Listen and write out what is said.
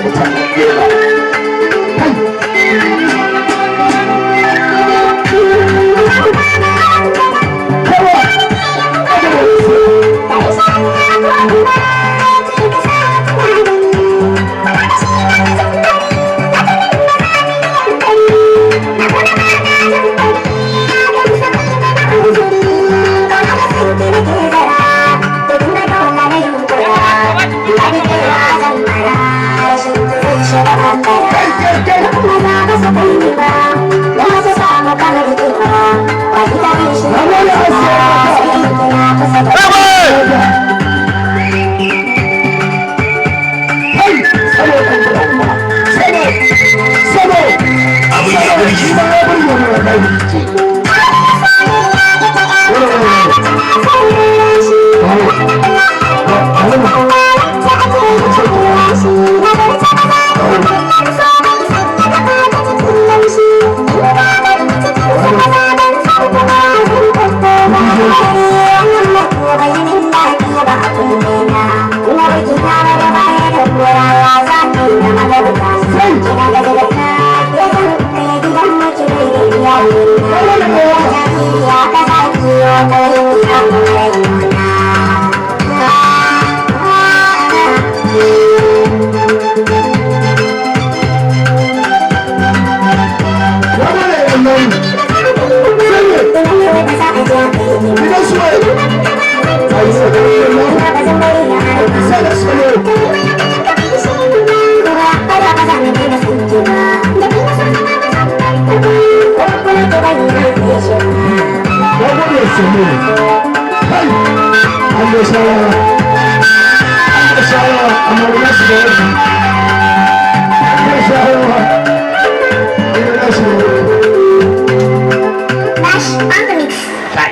Mutanen Gela. Kai. Kawa. Kai, kai, kai. Kai, salo ɗan guda uwa. Salo, salo. Abin ya Salo, burge. shi ma ya burge mu wallahi. Wannan ne ɗan nan. Sanye. Gidan su ne. Ai, salo. Salo, salo.